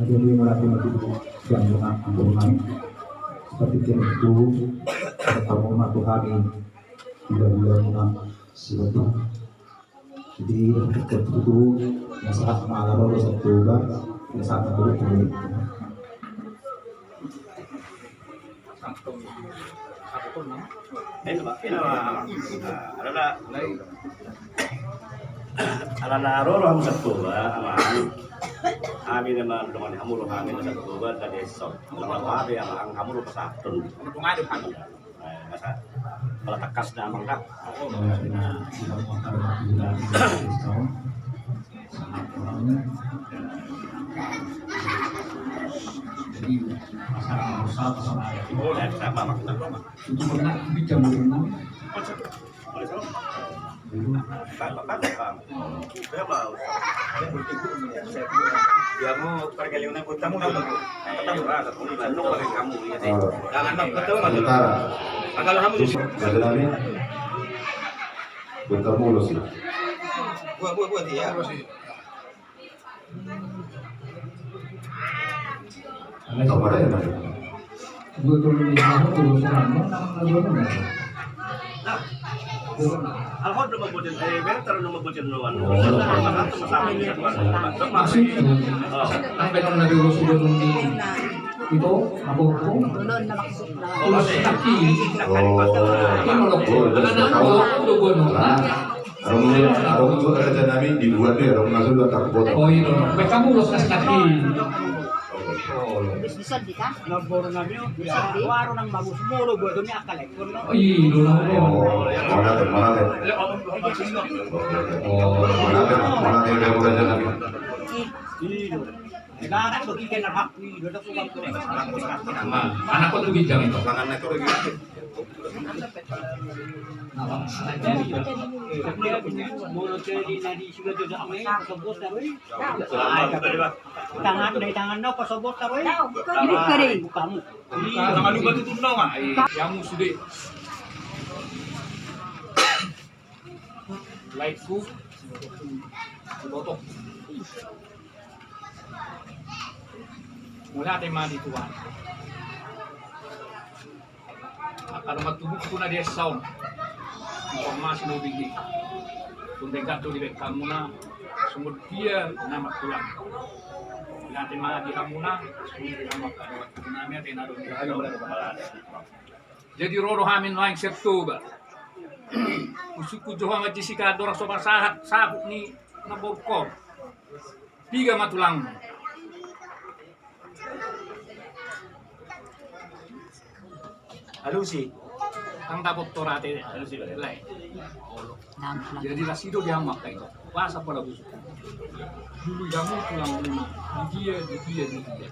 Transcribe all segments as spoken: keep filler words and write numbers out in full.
Jadi mulai dari itu, jam lima, jam enam. Seperti itu, bertemu sama Tuhan di bulan-bulan enam, seperti jadi, itu, yang sangat mengalir, satu, yang sangat berhubungan. Alana, alana ro roham Satoba, amang. Hami na mandongani hamu rohami na Satoba, tadi esok. Alana rohami, amang, hamu ro pasahathon. Masa, pala tangkas na, amang, da. Jadi, masalah usaha sama aja. Oh, ya, sama, amang. Itu pernah, itu jam enam. Boleh, sama. Dia mau pergaulan buat kamu, kamu. Ayo, Raka, kamu di Bandung pakai kamu, iya, sih. Jangan, Bang, betul, Bang. Sementara. Kalau kamu di Terus, ada lagi? Bentar mulu sih. Buat, buat, buat, iya. Apa ada yang ada? Alhon do mabocor, eh, Berta do mabocor do anu. Maksud, sampai nang na diurus udah nunggu itu, apa itu? Ulos kaki. Oh. Ini ulos kaki. Karena ulos itu gua nolak. Arung, arung tu raja nami dibuat dia, arung nasu dua tak buat. Oh, iya, dong. Baik, kamu ulos kas kaki. Bisa, bisa, kan? Bisa, bisa. Warung nang bagus mulu buat dunia akal, eh. Oh, iya, dong. Oh, mana tuh, mana tuh? Oh, mana tuh, mana tuh, raja nami? Iya. Anak ko tu ginjang itu. Tangan, dari tangan no pasobot taruh. Buka, buka. Tangan lu batu tunnong, ah. Yang sudah. Laengku, botok. Mauliate ma di Tuhan. Angka na tubuhku na di esa on. Informasi na hubege. Tung denggan do dibaen hamuna, songon dia na martulang. Mauliate ma di hamuna, songon dia na martulang. Mauliate ma di hamuna. Jadi ro do hami nuaeng sian Toba. Husungkun jo ho, amang, disi, andorang so pasahat saput ni namborungkon. Piga ma tulangmu? Alusi. Ndang dapot torate. Alusi, Bang. Lae. Jadi las i do di hamu angka ito. Boasa pala husungkun? Dulu i hamu tulang muna. Di dia, di dia, di dia.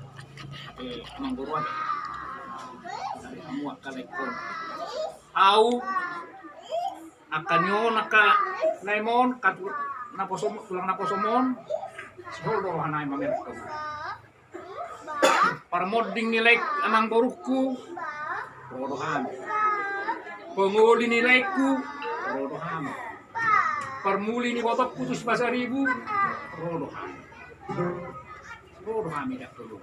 Eh, amang boru, ate. Dari hamu angka laengkon. Au, angka ni on, angka laem on, angka tu-, naposom-, tulang naposom on. Sihol do roha nami mamereng hamu. Parmonding ni laengku, amang borungku, ro do hami. Pangoli ni laengku, ro do hami. Parmuli ni botokku tu Sipasaribu, ro do hami. Ro do hami, ndang tolu.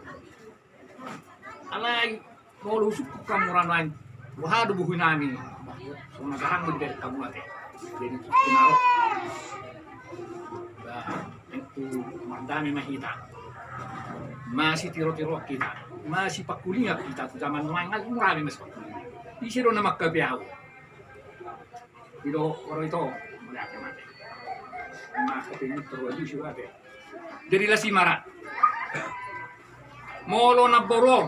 Alai molo husungkun hamu ra nuaeng, boha do bohi nami? Songon na garang do dibereng hamu, ate. Jadi, tingki na ro. Ba, tung mardame ma hita. Masitiro-tiroan hita. Masipangkulingan hita tu jaman nuaeng, alai mura be masipangkulingan. Ise do na mangkape au? I do, ro ito, mauliate ma, ate. Mangkape ni toro alusi, ate. Jadi las i ma ra. Molo namboru on,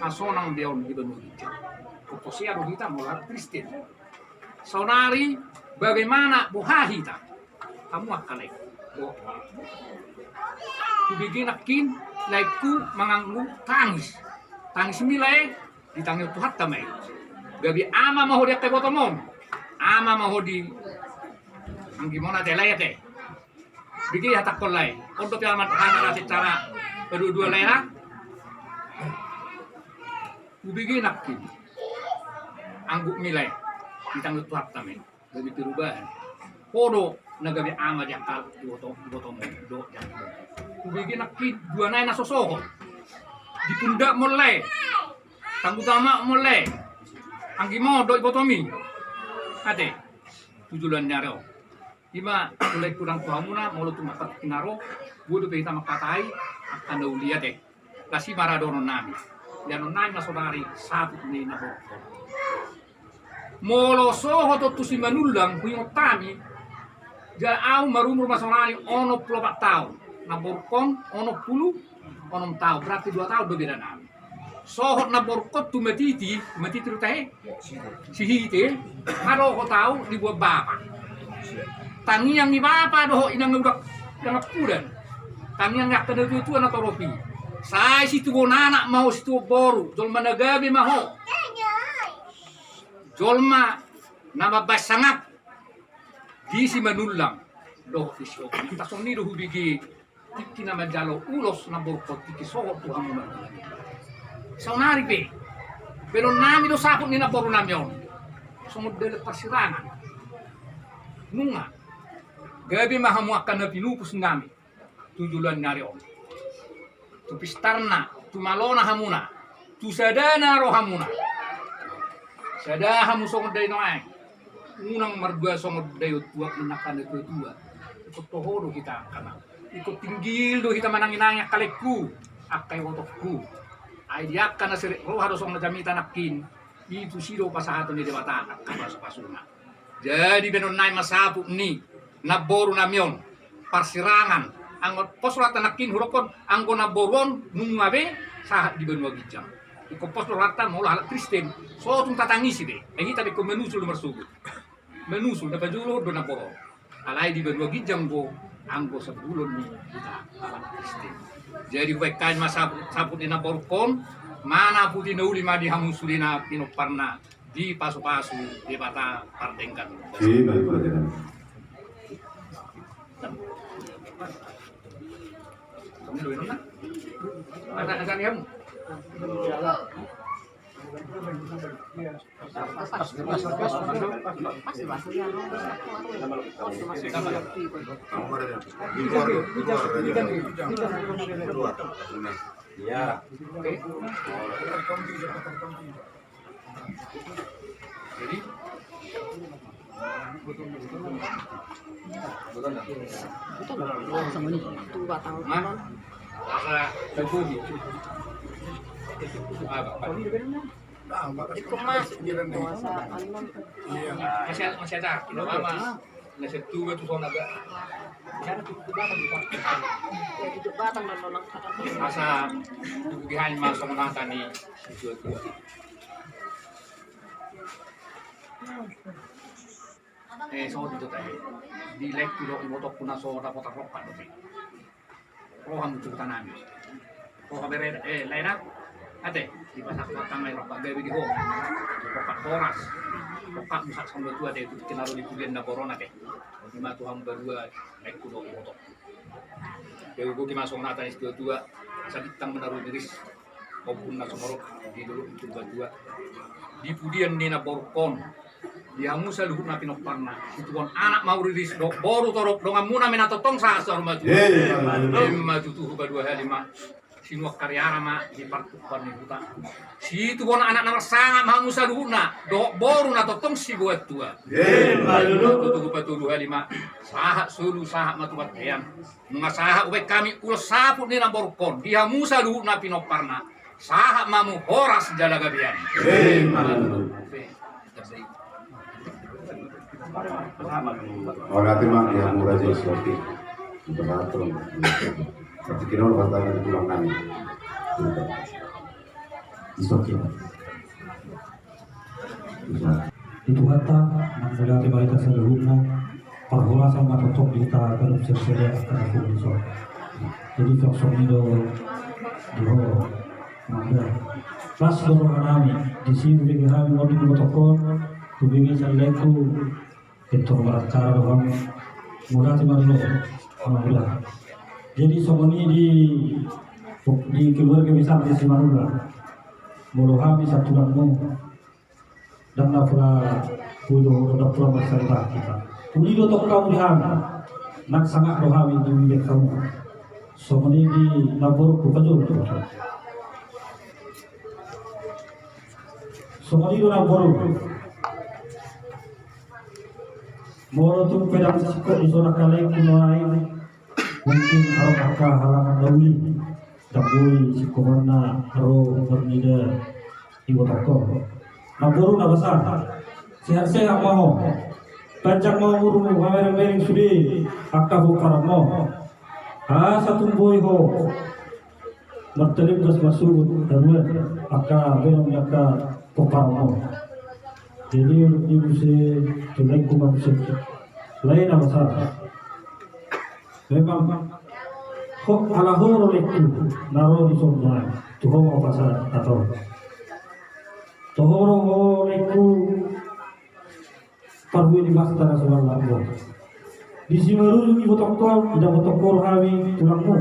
na sonang be on di banua ginjang. Hohot hea do hita molo halak Kristen. Saonari bagaimana, boha hita? Hamu angka lae. Hubege nangkin laengku manganggo tangis. Tangis ni lae, ditangihon Tuhanta ma i. Gabe ama ma ho di angka ibotom on. Ama ma ho di anggimon, ate, lae, ate. Bege hatangkon lae. On dope amang, hami ra secara padua-dua, lae, ra. Hubege nangkin. Anggukmi lae, ditangihon Tuhanta ma i. Gabe perubahan. Ho do na gabe ama di angka ibotom, ibotom on. Do, jangkon. Hubege nangkin dua nai na so sohot. Di pundak mole. Tanggu tama mole. Anggi mo do ibotomi. Ate. Tu joloan ni ari on. Ima mulai hudang tu hamuna, molo tung angka tinaro, bodo pe hita mangkatai, angka na uli ate. Lasi maradonon nami. Ianon nami ma sonari saput ni na borungkon. Molo sohot tu si Manullang, huingot hami, jala au marumur ma sonari onom pulu opat taon. Na borungkon onom pulu onom taon, berarti dua taon do beda nami. Sohot na borungkon tu matiti, matiti do tahe? Sihite, ma dohot au diboan bapa. Tangiang ni bapa dohot inang udak, inang pudan. Tangiang ni angka na tua-tua na torop i. Sai situbuan anak ma ho situbuan boru, jolma na gabe ma ho. Jolma na mambaen sangap di si Manullang dohot di si Oki. Nang songon i do hubege tingki na manjalo ulos na borungkon tingki sohot tu hamu na. Saonari pe, baenon nami do saput ni na boru nami on. Songon dalan parsirangan. Nunga gabe ma hamu angka na pinupus nami tu joloan ni ari on. Tu pistarna, tu malona hamuna, tu sadana rohamuna. Sada hamu songon dai nuaeng. Unang mardua songon dai on tuak ni angka na tua-tua. Ingkon toho do hita angka na. Ingkon tinggil do hita manangi-nangi angka laengku, angka ibotongku. Ai di angka na serep roha do songon na jamita nangkin. I tusi do pasahaton ni Debata angka pasu-pasuna. Jadi baenon nami ma saput ni na boru nami on. Parsirangan. Anggo pos rohanta nangkin hudokkon anggo na boru on nunga be sahat di banua ginjang. Ingkon pos rohanta molo halak Kristen. So tung tatangisi be. Ai hita be ingkon manusul do marsogot. Manusul na pajolo do na boru on. Alai di banua ginjang do anggo sabulon ni hita halak Kristen. Jadi hubaen hami ma saput, saput ni na borungkon, mana puti na uli ma di hamu sude na pinomparna, dipasu-pasu Debata pardenggan. Anak-anak ni hamu. Masih, masih ada. Mama, masih tuba tu sona ga. Asa tubu di hami masuk nata ni. Eh, so di tu tadi. Di lek tu do ibotongku na so dapotan rongkap do. Roha ma tu huta nami. Roha bere, eh, lae na. Ate, dipasahat Tuhan ma i rongkap gabe di ho. Rongkap horas. Rongkap musak sama tua ate, tu tinaro di pudian na boru on ate. Ima tu hamu badua, laengku dohot ibotongku. Dia ugo ki masuk nata ni si tua-tua, asa bintang ma na ro riris. Ombun na sumorop di dolok ni Purbatua. Di pudian ni na borungkon. Di hamu saluhutna pinomparna. Situbuan anak ma huriris dohot boru torop donganmuna ma na tongtong sahat saur matua. Ima tutu hupatupa dua hali ma. Sinuan kariara ma di partupaon ni huta. Situbuan anak na marsangap ma hamu saluhutna dohot boru na tongtong siboan tua. Ima tutu hupatolu hali ma. Sahat solu sahat ma tu bontean. Nunga sahat hubaen hami ulos saput ni na borungkon di hamu saluhutna pinomparna. Sahat ma hamu horas jala gabean. Mauliate ma di hamu raja i Soki. Dipasahat on. Tapi kira lo kata di tulang nami. Di Soki. Di Tuhanta, nang mauliate ma di hita saluhutna, parhorasan ma tongtong di hita ganup sere-sere angka na pungu i son. Jadi songon i do di ho, mangga. Las do roha nami, disi hubege hami on di ibotongkon, hubege sian laengku, pintor maracara do hami. Mauliate ma di ho, mangga. Jadi songon i di, di keluarga besar di Simanullang. Molo hami santulangmu, Ndang na pola, uli do, ndang pola marsaribahan hita. Uli do tong hamu di hami, nang sangap do hami di bibir hamu. Songon i di namboru, pajojo. Songon i do namboru. Molo tung pe dang singkop di son angka laengku nuaeng, mungkin adong angka halangan na uli. Ndang boi singkopanna ro marnida ibotongkon. Namboru na basa, sehat-sehat ma ho. Panjang ma umurmu, mamereng-mereng sude angka pomparanmu. Asa tung boi ho martalimbas masugut haduan angka bahenon ni angka pomparanmu. Jadi, unang di muse, tu laengku ma muse. Lae na basa. Memang ho, ala ho do laengku na ro di son, tu ho ma pasahat ahu. Toho do ho laengku parbue ni basta na so marlak ho. Di simarujung ibotongkon, idapothon ho do hami tulangmu.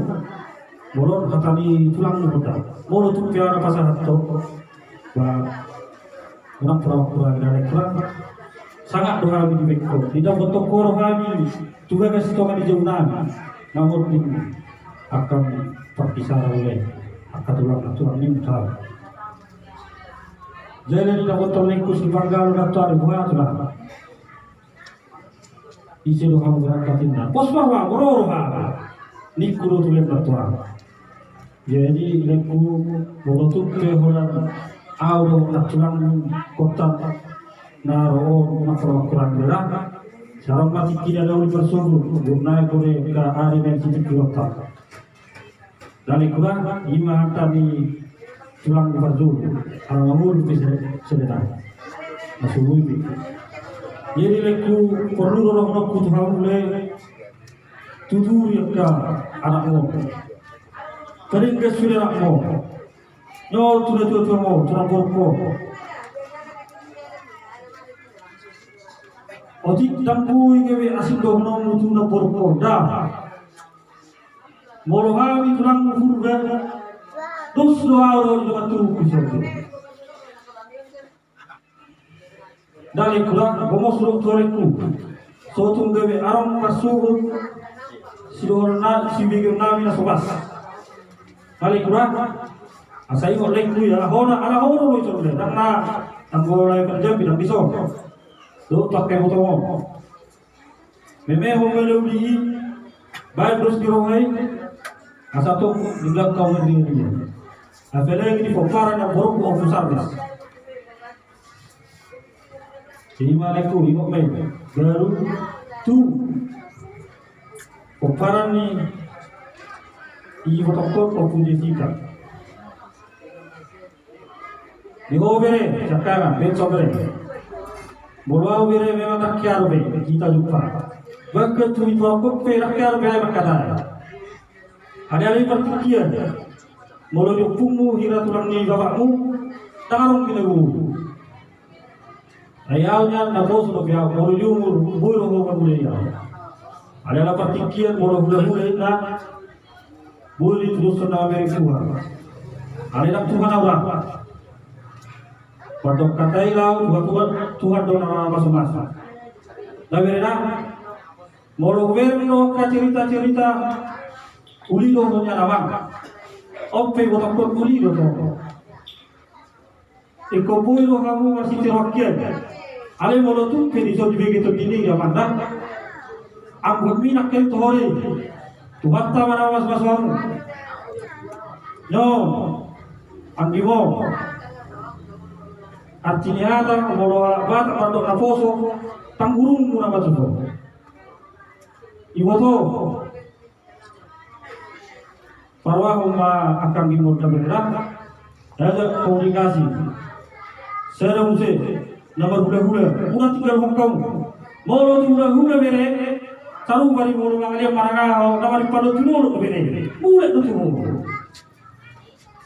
Molo hata ni tulangmu do. Molo tung pe ahu na pasahat ho, ba, unang pola mangkurangi, ndang pola mangkurangi. Sangap do hami dibahen ho. Idapothon ho do hami tu bagas tonga ni jabu nami. Namorting angka parpisara ule, angka tulang, tulang ni mutar. Jadi, idapothon laengku si Panggalo na tuari, buha tulang. Ise do hamu berangkat inna? Pos ma roha, ro roha. Ningku do tu laengku na tuari. Jadi, laengku, molo tung pe holan ahu do na tulang kota na ro, unang pola mangkurangi da. Sai ro ma tingki na uli parsobu, gurna i kode ka ari na sitingki rotak. Dali kura, ima hata ni tulang parjolo, ala mangolu pe se-, sebenarna. Na so boi pe. Jadi laengku, porlu do dohononku tu hamu lae, tuturi angka anakmu. Paringgas sude anakmu. Nyo tu natuatuamu, tu namborungku. Otik ndang boi gabe asing dohononmu tu namborungku. Da. Molo hami tulangmu Purba, dos do ahu dohot dongan tubuku i. Dali kura, gomos do tu laengku. So tung gabe adong parsogot sidohonon na, sibegeon nami na so bas. Dali kura, asa ingot laengku i, ala ho na, ala ho do i son, ndang na, ndang boi lae parjambi, ndang dison. Dohot tu angka ibotom on. Meme ho ma na uli i, baen dos ni roha i, asa tong di belakang ho ma di uli i. Apalagi di pomparan ni namborungku Ompu Sardes. Ima laengku, ima ma i. Baru tu pomparan ni ibotongkon Ompu Jessica. Di ho bere, sangkanan, benso bere. Molo ahu bere memang ndang hea dope hita jumpa. Bahkan tu ito angkop pe ndang hea dope ahu mangkatai. Alai-alai partingkian. Molo di ompungmu hira tulang ni bapakmu, ndang adong binagogo. Ai ahu nian na poso dope ahu, molo di umur, boi do ho mangulei ahu. Alai ala partingkian, molo hula-hula inna, boi do tudoshon na mamereng Tuhan. Alai ndang Tuhan ahu ra. Mandok hata i laho, Tuhan, Tuhan, Tuhan do na mamasu-masu. Na bere da, molo hubereng do angka cerita-cerita, uli do ho nian amang. On pe ibotongkon uli do ho. Ingkon boi do hamu marsitiro angka i. Alai molo tung pe dison dibege tondi ni amang da. Anggo hami nangkin tu ho i. Tuhanta ma na mamasu-masu hamu. Nyo. Anggi mo. Arti ni hata molo Batak mandok na poso, tanggurungmu nama tu ho. Iboto. Parrohahon ma angka anggi muna bere da. Diajak komunikasi. Sada muse na marhula-hula. Unang tinggalhon hamu. Molo tu hula-hula bere, sarupa do molo mangalean manang aha, na maripandok tu dolok bere. Mulak do tu ho.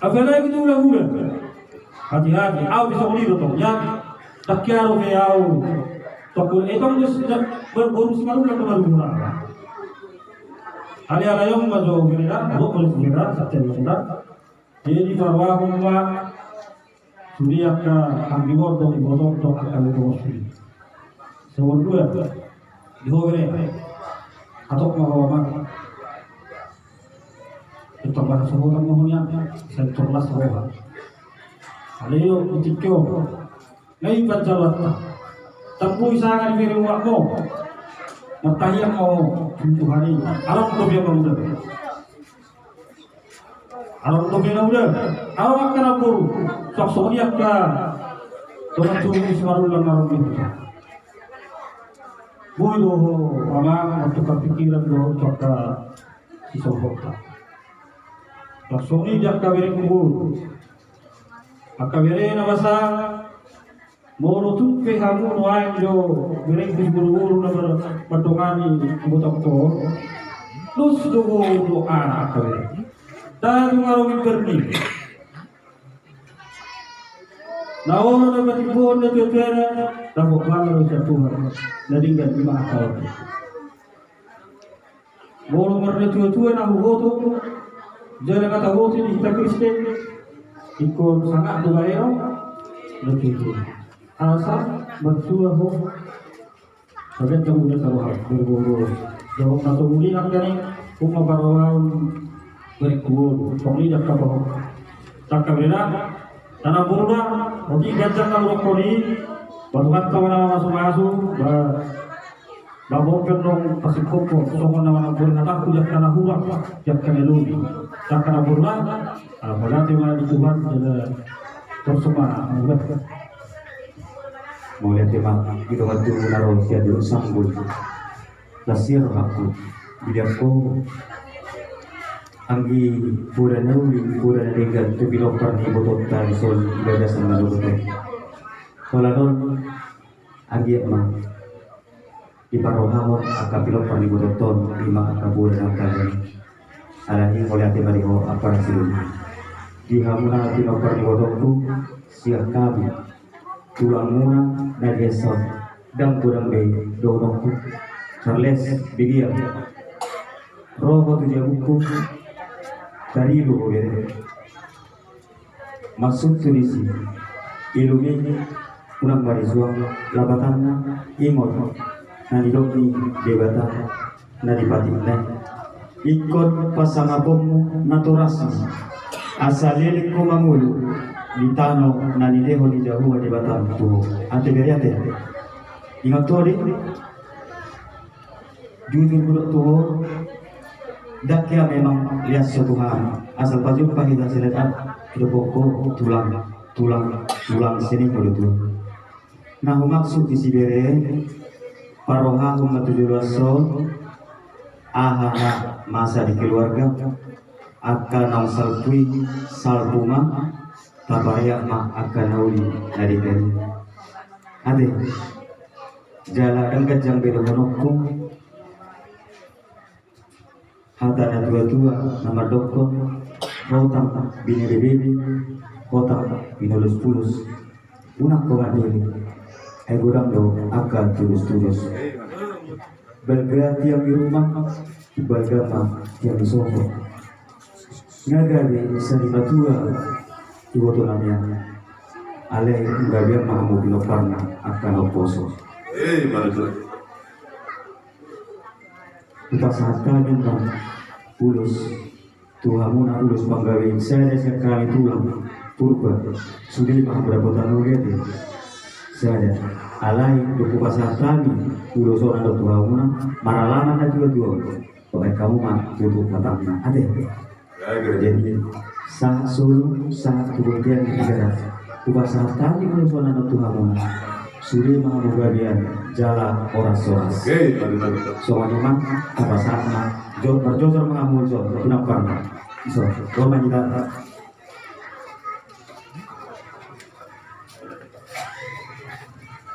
Apalagi tu hula-hula. Hati-hati, ahu pe songon i do tong, ya. Ndang hea dope ahu. Tong, eh, tong dos, ber-, boru Simarundak do marhula. Alai-alai on ma jo bere da, adong boru bere da, sate bere da. Jadi, parrohahon ma sude angka anggi muna dohot ibotom dohot angka ibotom sude. Songon dua, di ho bere. Hatop ma ho amang. Tong basa sohotan ma honian, sai torlas roha. Alai jo, di tingki on. Nai panjaloanta. Tambui sanga di bere uakmu. Martahiang ma ho tu Tuhan i. Adong dope na uda. Adong dope na uda. Adong angka na boru. Suang songon i angka dongan tubu ni si Marullan na adong di huta. Boi do ho amang, martukar pikiran do ho tu angka sisohotta. Langsung i di angka berengku boru. Angka bere na basa, molo tung pe hamu nuaeng do berengku boru-boru na mar-, mandongani ibotongku on. Dos do boru do anak angka bere. Ndang adong mimbar ni. Na olo na patimbohon na tua-tuana, dapot bala do sian Tuhan. Na denggan i ma angka on. Molo marnatua-tua na huboto, jala na taboto di hita Kristen, ingkon sangap do bahenon na tua-tua. Asa martua ho. Bagian tamu dan taruhan, berboros. Jawab na tamu ni angka ni, uma parwaun berkuon, tong ni dakka bahok. Dakka beda, tanam boru da, roti ganjang na urokkon i, batu banta mana masu-masu, ba, Babo pe nong pasingkopon, songon na manang boru hatangku, jangka na hurang, jangka na lobi, jangka na borlan, ah, mauliate ma di Tuhan, jala torus ma, mauliate. Mauliate ma, di dongan tubu na ro sian Dolok Sambul. Las ni rohangku, di dia ho. Anggi poda na uli, poda na denggan, tu pinompar ni ibotonta di son, di bagasan na dohot on. Holan on, anggiat ma diparrohahon angka pinompar ni ibotonta on, i ma angka poda na tangkas. Alani i mauliate ma di ho, ampara sidung. Di hamuna pinompar ni ibotongku, sian hami tulangmuna na di esa on, ndang godang be dohononku. Charles, Bigia, ro ho tu jabungku, tarilu ho bere. Maksudhu disi, ilum i unang marisuang, lapatanna ingot na nidok ni Debata na di patikna i. Ingkon pasangaponmu natorasna, asa leleng ho mangolu di tano na nilehon ni Jahowa Debatam tu ho. Ate bere ate. Ingot ho di. Jujur hudok tu ho, ndang hea memang lias so Tuhan, asal pajumpa hita sian adat, didok ho tulang, tulang, tulang sining modom tulang. Na humaksud disi bere, parrohahon ma tu joloan on, aha na masa di keluarga, angka naung salpu i, salpu ma, tapareak ma angka na uli na denggan i. Ate. Jala ndang ganjang be dohononku hata na tua-tua na mandokkon, hotang binelebele, hotang binulus-pulus. Unang ho mandele, ai godang do angka tulus-tulus. Balga tiang di rumah, balga ma tiang di sopo. Nga gabe sari matua iboto nami an. Alai nga gabe ma hamu pinomparna angka na umposo. Eh, mana tu? Hupasahat hami ma ulos tu hamuna, ulos panggabean sada sian hami tulang Purba. Sude ma hamu dapotan mauliate. Sada. Alai dung hupasahat hami ulos on adong tu hamuna, maralaman na tua-tua on. Pabaen hamu ma tutup hatangna ate. Jadi sahat solu, sahat tu bontean di Tigaras. Hupasahat hami ulos on adong tu hamuna. Sude ma hamu gabean jala horas-horas. Oke, mantap. Songon i ma, hupasahat ma. Jo, marjojor ma hamu ulos on, pinomparna. Ison, ro ma hita.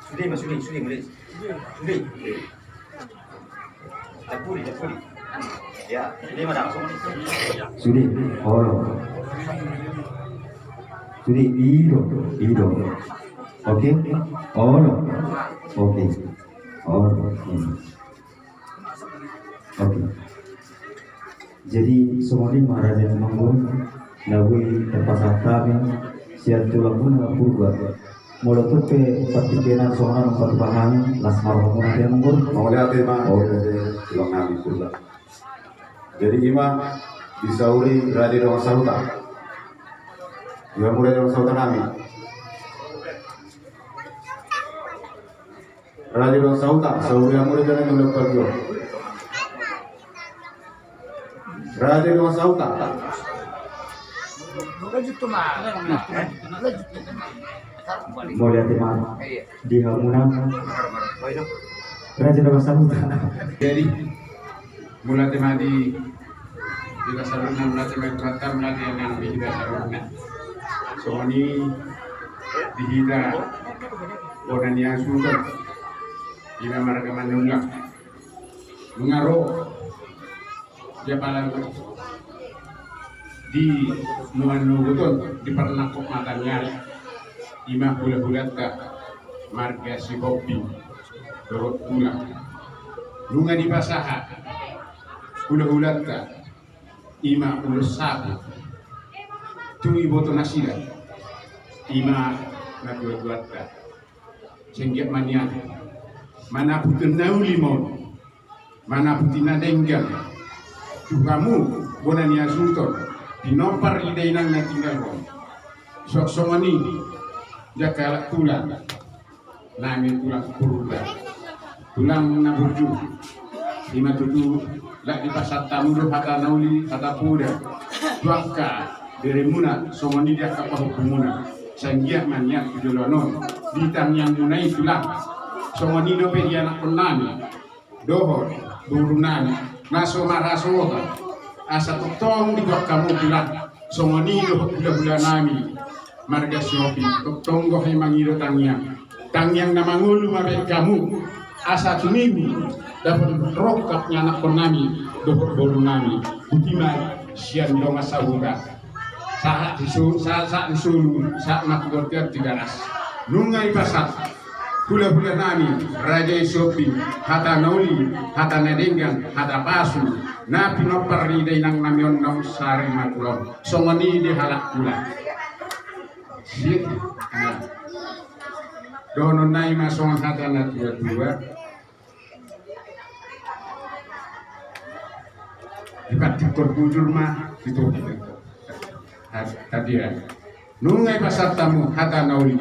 Sude ma, sude, sude, mulai. Sude. Campuri, campuri. Ya, sude ma, langsung. Sude, olo. Sude, ido, ido. Oke? Olo. Oke. Olo. Oke. Jadi songon i ma raja ni amang boru, na boi tarpasahat hami sian tulangmuna Purba. Molo tung pe partingkian songon on patupa hami, las ma rohamuna ate amang boru. Mauliate ma. Oke. Tulang nami Purba. Jadi i ma Disauri raja dongan sahuta. Di hamu raja dongan sahuta nami. Raja dongan sahuta, sauri hamu raja dongan sahuta. Raja dongan sahuta. Mauliate ma di hamuna. Raja dongan sahuta. Jadi, mauliate ma di hita saluhutna, mauliate ma di Tuhanta, mauliate ma di hita saluhutna. Songon i di hita bona ni hasuhuton, ima marga Manullang. Nunga ro di apala di nuan nuguton di parnangkok mata ni ari, ima hulahulanta marga Sihombing dohot Tulang. Nunga dipasahat hulahulanta ima ulos saput tu iboto nasida ima natuatuanta. Sai anggiat ma nian manaputi na uli ma on, manaputi na denggan tu hamu bona ni hasuhuton, pinompar ni dainang na tinggal on. Suang songon i di angka halak tulang nami, tulang Purba, tulang na burju. Ima tutu, laho dipasahat hamu do hata na uli, hata poda tu angka beremuna, songon i di angka pahompumuna. Sai anggiat ma nian tu joloan on di tangiangmuna i, tulang. Songon i dope di anakkon nami dohot boru nami na so marhasohotan, asa tongtong diboan hamu, tulang. Songon i dohot hulahula nami marga Sihombing, tongtong do hami mangido tangiang. Tangiang na mangolu ma bahen hamu, asa tumibu dapot rongkap ni anakkon nami dohot boru nami. Botima ma sian dongan sahuta. Sahat di so-, sa-, sahat di solu, sahat ma tu bontean Tigaras. Nunga dipasahat hulahula nami raja i Sihombing hata na uli, hata na denggan, hata pasu, na pinompar ni dainang nami on naung sari matulon. Songon i di halak tulang. Siap. Nah. Dohonon nai ma songon hata na tuatua. Dipantikkon bujur ma ditopi. Tadi ya. Nunga dipasahat hamu hata na uli,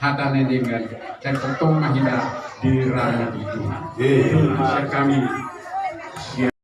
hata na denggan, sai tongtong ma hita diramoti Tuhan. Sian hami.